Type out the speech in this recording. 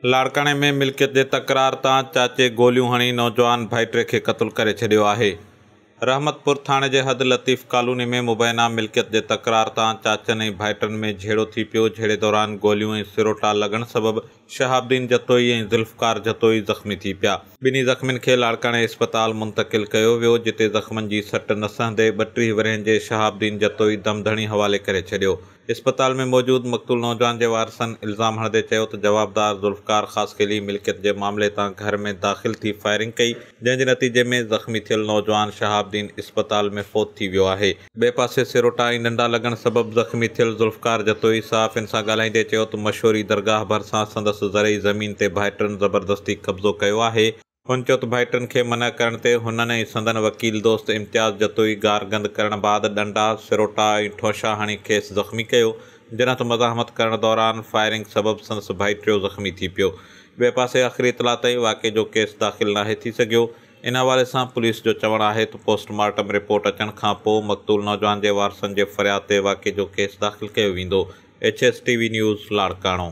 لاڙڪاڻي ۾ ملڪيت جي تڪرار تان چاچي گوليون هڻي نوجوان ڀائٽي کي قتل ڪري ڇڏيو آهي. رحمت پور ٿاڻي جي حد لطيف ڪالوني ۾ مبينا ملڪيت جي تڪرار تان چاچن ۽ ڀائٽن ۾ جهيڙو ٿي پيو، جهيڙي دوران گوليون ۽ سروٽا لڳڻ سبب شهاب الدين جتوئي ۽ ذوالفقار جتوئي زخمي ٿي پيا. ٻنهي زخمين کي لاڙڪاڻي اسپتال منتقل ڪيو ويو، جتي زخمن جي سٽ نه سهندي 32 ورهين جي شهاب الدين جتوئي دم ڌڻي حوالي ڪري ڇڏيو. اسپتال ۾ موجود مقتول نوجوان جي وارثن الزام هڻندي چيو ته جوابدار ذوالفقار خاصخيلي ملڪيت جي معاملي تان گهر ۾ داخل ٿي فائرنگ ڪئي، جنهن جي نتيجي ۾ زخمي ٿيل نوجوان شهاب الدين اسپتال ۾ فوت ٿي ويو آهي. ٻئي پاسي سروٽا ۽ ڏنڊا لڳڻ سبب زخمي ٿيل ذوالفقار جتوئي صحافين سان ڳالهائيندي چيو ته مشوري درگاهه ڀرسان سندس زرعي زمين تي ڀائٽن زبردستي قبضو ڪيو آهي. هن چيو ته ڀائٽن کي منع ڪرڻ تي هنن ۽ سندن وڪيل دوست امتياز جتوئي گارگند ڪرڻ بعد ڏنڊا، سروٽا ۽ ٺونشا هڻي کيس زخمي ڪيو، جڏهن ته مزاحمت ڪرڻ دوران فائرنگ سبب سندس ڀائٽيو زخمي ٿي پيو. ٻئي پاسي آخري اطلاع تائين واقعي جو ڪيس داخل ناهي ٿي سگهيو. ان حوالي سان پوليس جو چوڻ آهي ته پوسٽ مارٽم رپورٽ اچڻ کان پوء مقتول نوجوان جي وارثن جي فرياد تي واقعي جو ڪيس داخل ڪيو ويندو. H S T V news, Larkana.